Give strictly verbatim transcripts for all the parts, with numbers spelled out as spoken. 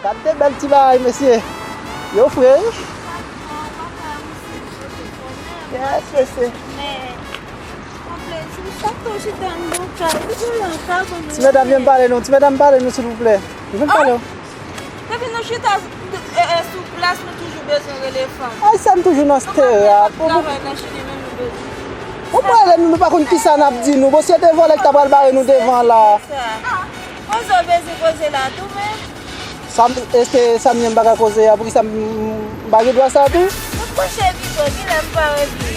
Gad de bèl ti bagay, mesye. Yo fre, wi. Yes, mesye. Ti medam, vin pale nou. Ti medam, pale nou, silvouplè. Vin pale. Depi nou chita, e, e, sou plas, nou toujou bezwen rele fanm. Ay, sa m toujou nan stera. Travay nan Chili, men nou bezwen. Ou pale nou, nou pa konn kisa n ap di nou. Bon, si yo te vòlè ki ta pral bare nou devan la. Sa. Koze w bezwen koze la tou, men. Sa m, èske sa m ye m pa ka koze a? Poukisa m, m pa gen dwa sa tou? Mwen pwoche pito, kilè m parèt li?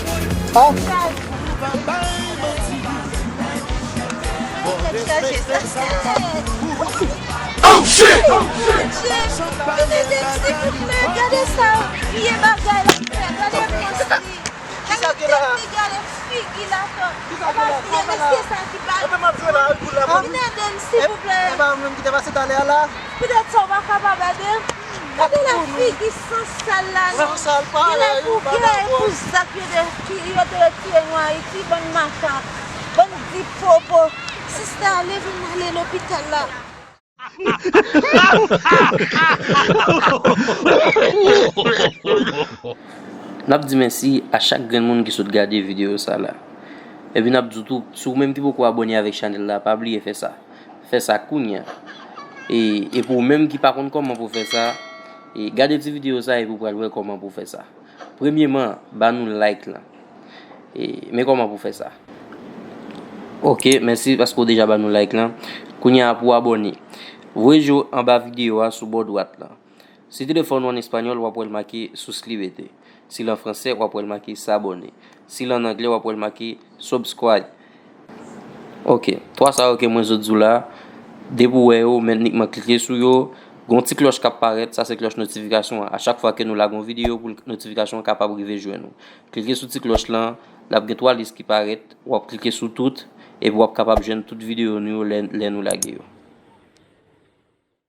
Ha? Oh, shit! Oh, shit! Gade, silvouplè, gade sa, vye bagay la fè, gade pòs li. Gade tèt li, gade figi l atò. Epa vye mesye sa ki pa vin ede m, silvouplè. Epa ou menm ki te pase talè a la? Poutèt sa ou pa kapab ede m? Gade la figi san sal la non. Genlè pou, genlè pou zak yo te, yo te retire nou Ayiti, bann makak, bann di popo. Sista, leve n ale lopital la. N ap di mèsi a chak grenn moun ki sot gade videyo sa la. Epi n ap di w tou, si w menm ki poko abòne avèk chanèl la, pa bliye fè sa. Fè sa kounye a. E, e pou w menm ki pa konn kòman pou w fè sa, e, gade ti videyo sa epi w pral wè kòman pou w fè sa. Premyeman, ba nou like lan. E, men kòman pou w fè sa. Ok, mèsi paske w deja ba nou like lan. Kounye a pou w abòne. Voye je w anba videyo a sou bò dwat lan. Si telefòn ou an espanyòl, w ap wè l make suscríbete. Si l an fransè, w ap wè l make s'abonner. Si l an anglè, w ap wè l make subscribe. Ok, twa sa yo ke mwen sot di w la, depi w wè yo, men inikman klike sou yo. Gon ti klòch k ap parèt, sa se klòch notifikasyon an. A chak fwa ke nou lage yon videyo, pou notifikasyon an kapab rive jwenn ou. Klike sou ti klòch lan, l ap gen twa lis ki parèt, w ap klike sou tout, epi w ap kapab jwenn tout videyo nou yo lè, lè nou lage yo.